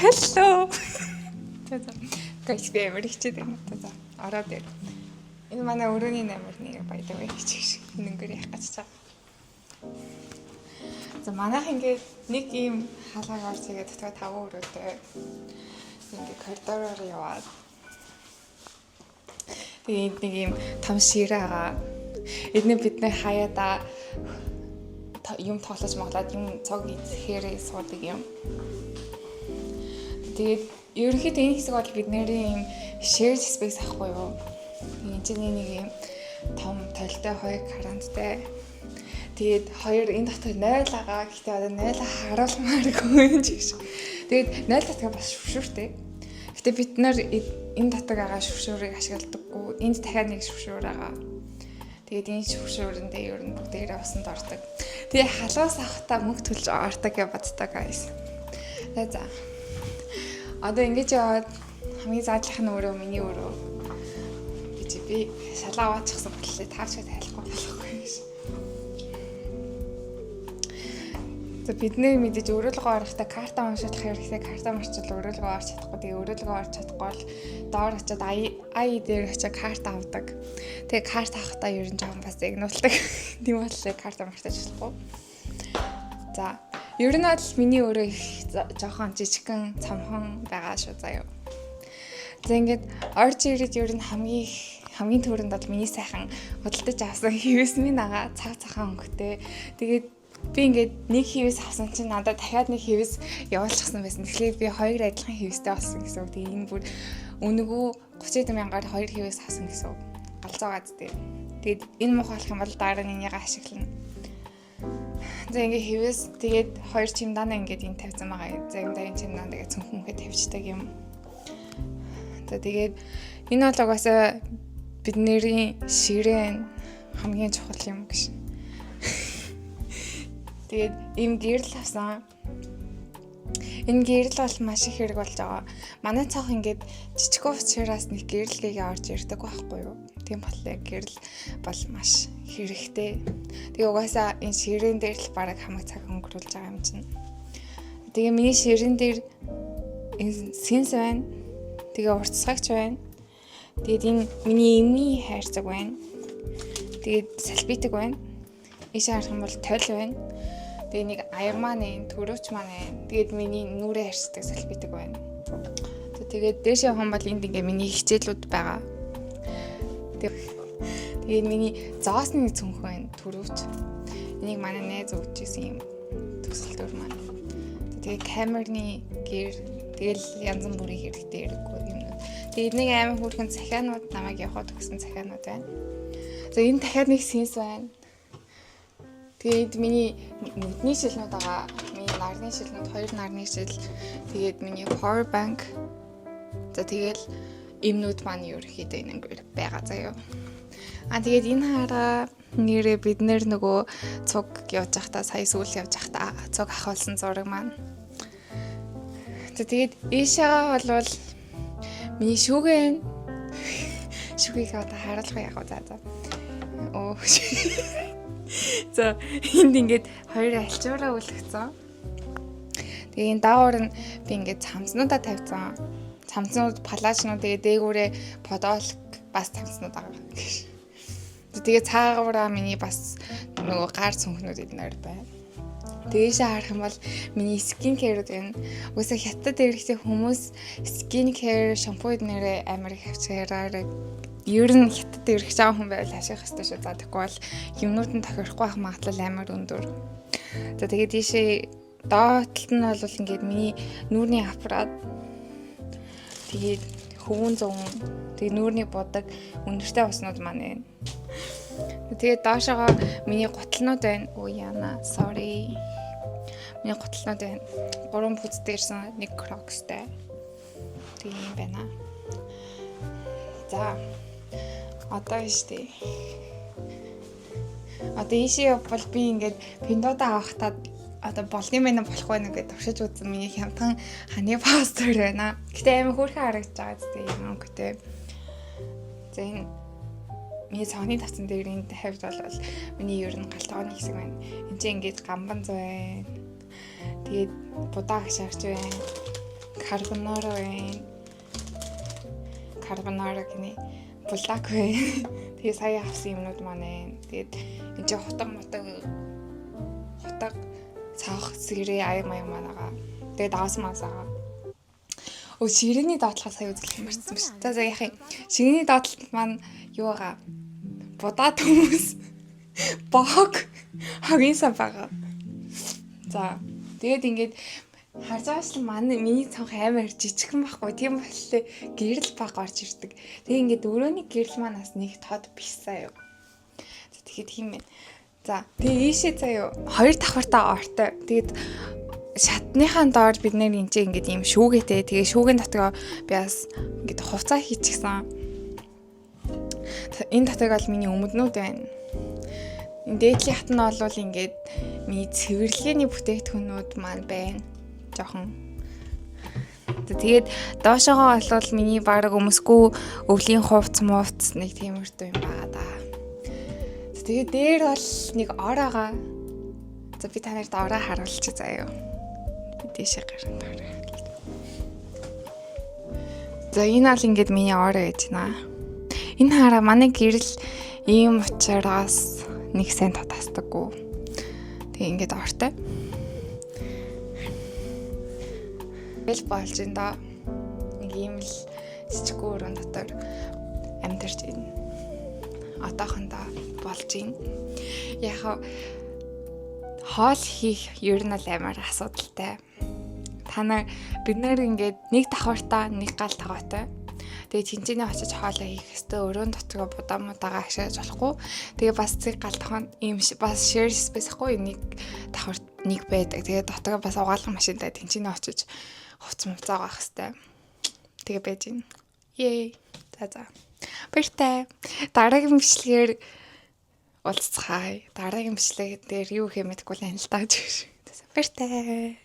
Hello. За за. Guys, би амар хичээд байна. За за. Ороод ир. Энэ манай өрөөний номер 1 by the way хичээх шиг. Энэнгээр явах гэж байгаа. За, манайх ингээд нэг ийм хаалгаар орж игээд дотор таван өрөөтэй. Ингээд коридороор яваад. Тэгээ энд нэг ийм том ширээ байгаа. Эдний бид нэр хаяада юм тоглож моглоод, юм цог идэхээр суудаг юм. Тэгээд ерөнхийдөө энэ хэсэг бол бидний юм shared space ахгүй юу? Энэ чинь нэг юм том толтой, хоёр каранттай. Тэгээд хоёр энэ дотор 0 байгаа. Гэхдээ одоо 0 харуулмааргүй юм чиг. Тэгээд 0 дотор бас шүршүүртэй. Гэтэ бид нар энэ дотор байгаа шүршүүрийг ашигладаггүй. Энд дахиад нэг шүршүүр байгаа. Тэгээд энэ шүршүүрэндээ ер нь бүгдээрээ усанд ордог. Тэгээ халуус авахтаа мөнгө төлж ордог гэж боддог, guys. За за. Одоо ингэж яваад хамгийн заадлах нь өөрөө миний өрөө. Би чи би шалаа аваачихсан боллоо, таавчгаа тайлахгүй болохгүй гэж. За, бидний мэдээж өрөөлгөө орохдоо карта уншуулах хэрэгтэй. Карта марчвал өрөөлгөө орч чадахгүй. Тэгээ өрөөлгөө орч чадахгүй бол доор очиод ай дээр очиод карта авдаг. Тэгээ карт авахдаа ер нь жоохон бас игнуулдаг. Тийм болохоор карта мартаж болохгүй. За, ер нь бол миний өрөө их жоохон жижигхэн, цомхон байгаа шүү заяа. За, ингээд орж ирээд ер нь хамгийн их, хамгийн түрүүнд бол миний сайхан худалдаж авсан хивээс минь ага, цаг цагаан өнгөтэй. Тэгээд би ингээд нэг хивээс авсан чинь надад дахиад нэг хивээс явуулчихсан байсан. Тэгэхээр би хоёр адилхан хивээстэй болсон гэсэн үг. Тэгээ энэ бүр үнэгүй 30 мянгаар хоёр хивээс авсан гэсэн үг. Галзуугаад дээ. Тэгээд энэ муухай болох юм бол дараа нь энийг ашиглана. За, ингээ хивээс, тэгээд хоёр чемоданаа ингээд энд тавьсан байгаа. Заримдаа энэ чемодан тэгээд цүнхүүнхээ тавьчихдаг юм. За, тэгээд энэ бол угаасаа бидний ширээн, хамгийн чухал юм гэж. Тэгээд ийм гэрэл авсан. Энэ гэрэл бол маш их хэрэг болж байгаа. Манай цонх ингээд жижигхэн учраас нэг гэрэлгээгээ орж ирдэг байхгүй юу? Тийм болохоор гэрэл бол маш хэрэгтэй. Тэгээ угаасаа энэ ширээн дээр л бараг хамаг цаг өнгөрүүлж байгаа юм чинь. Тэгээ миний ширээн дээр энэ сенс байна. Тэгээ уртасгагч байна. Тэгээд энэ миний эмийн хайрцаг байна. Тэгээд салфетик байна. Ийш харах юм бол тойл байна. Тэгээ нэг аяг маань байна, төрөөч маань байна. Тэгээд миний нүрээ харьцдаг салфетик байна. Тэгээд дээш явах юм бол энд ингээ миний хичээлүүд байгаа. Тэгээд миний зоосны цүнх байна, төрөөч. Энийг манай найз өгч ирсэн юм төсөл төр маань. Тэгээ камерны гэр, тэгэл янз бүрийн хэрэгтэй хэрэггүй юмнууд. Тэгээд нэг амар хөөрхөн захианууд, намайг явахад өгсөн захианууд байна. За, энэ дахиад нэг сенс байна. Тэгээд миний нүдний шилнүүд байгаа. Миний нарны шилнүүд, хоёр нарны шил. Тэгээд миний power bank. За, тэгэл эмнүүд маань ерөөхдөө энэ ингээд байгаа заяа. А, тэгээд энэ хараа, нэрээ бид нэр нөгөө цуг явж байхдаа, сая сүүл явж байхдаа цуг ахуулсан зураг маань. За, тэгээд ийшээгаа болвол миний шүүгэн, шүүгийг одоо харуулах яг уу, за за. Оо. За, энд ингээд хоёр альчуураа үлгцэн. Тэгээ энэ даавар нь би ингээд цамцнуудаа тавьсан. Цамцнууд, палаачнууд, тэгээ дээгүүрээ подолк, бас цамцнууд байгаа. Тэгээ цаагаараа миний бас нөгөө гар цүнхнүүд эднэр байна. Дээшээ харах юм бол миний skin care байна. Угаасаа хятад эрэхтэй хүмүүс skin care, шампу эднэрээ амар их авчираарай. Ер нь хятад ирэх байгаа хүн байвал ашиглах хэрэгтэй шүү. За, тэгэхгүй бол юмнууд нь тохирохгүй байх магадлал амар өндөр. За, тэгээд ийшээ доод талд нь бол ингээд миний нүүрний аппарат, тэгээд хөвүүн зовон, тэгээд нүүрний будаг, өндөртэй уснууд маань байна. Тэгээд доошогоо миний гутлнууд байна. Оо яна, sorry. Миний гутлнууд байна. Гурван пүзтэй ирсэн, нэг Crocs-тай. Тийм юм байна. За, одоо штэ. Одоо ийшээ явбал би ингээд Пиндуодуо авахтаа одоо болдсон байна, болохгүй байна гэдээ туршиж үзсэн миний хямдхан ханы постэр байна. Гэтэ амар хөөрхөн харагдаж байгаа зү юм өнгөтэй. За, энэ миний цонхны тавцан дээр энэ хавьд бол миний ер нь гал тогооны хэсэг байна. Энд чинь ингээд гамбан байна. Тэгээд будаа агшаарч байна. Carbonara байна. Carbonara гинэ. Булак байна. Тэгээ сая авсан юмнууд маань байна. Тэгээд энэ чинь хутга мутаг хутга цаах сэрээ аяг маяг маань байгаа. Тэгээд авсан масаага. Өө, ширээний доотлохоо сая үзлэх юм марцсан биш. За за, яах юм. Ширээний доотлолт маань юу байгаа? Будаад хүмүүс бог хогийн сав байгаа. За, тэгээд ингээд харж байгаачлан манай миний цонх амар жижигхэн байхгүй. Тийм болохоор гэрэл баг орж ирдэг. Тэгээ ингээд өрөөний гэрэл маань бас нэг тод биш заяа. За, тэгэхээр тийм байна. За, тэгээ ийшээ заяа, хоёр давхартаа ортой. Тэгээд шатныхаа доор бид нэр энэ чинь ингээд ийм шүүгээтэй. Тэгээ шүүгэн дотгоо би бас ингээд хувцас хийчихсэн. Энэ дотог бол миний өмднүүд байна. Энэ дээдлийн хат нь бол ингээд миний цэвэрлэгээний бүтээгдэхүүнүүд маань байна. Жохон. Тэгээд доошоогоо бол миний бараг өмсгүй өвлийн хувц мувц нэг тиймэрхүү юм байгаа да. Тэгээд дээр бол нэг ор байгаа. За, би та нарт ороо харуулчих заяа. Би дээшээ гарan доор. За, энэ бол ингээд миний ор байж байна. Энэ хараа, манай гэрэл ийм учраас нэг сайн татаастаггүй. Тэгээ ингээд ортой. Тэгэл болж ин доо. Нэг ийм л жижиггүй өрөөнд дотор амьдарч байна. Одоохондоо болж байна. Яг хоол хийх ер нь бол амар асуудалтай. Та нар, бид нар ингээд нэг давхартаа нэг гал тогоотой. Тэгээ тэнцэнэ очиж хоолоо хийх хэвээр өрөөнд дотгоо будаа мудаага ашиглаж болохгүй. Тэгээ бас цэг гал тогоонд ийм бас share space ахгүй, нэг давхарт нэг байдаг. Тэгээ дотгоо бас угаалгын машинтай тэнцэнэ очиж хувц мувцаа авах хэвээр. Тэгээ байж гин. Yay. За за. Баяртай. Дараагийн бичлэгээр уулзцгаая. Дараагийн бичлэг дээр юу хэ мэдэхгүй л байна л даа. Баяртай.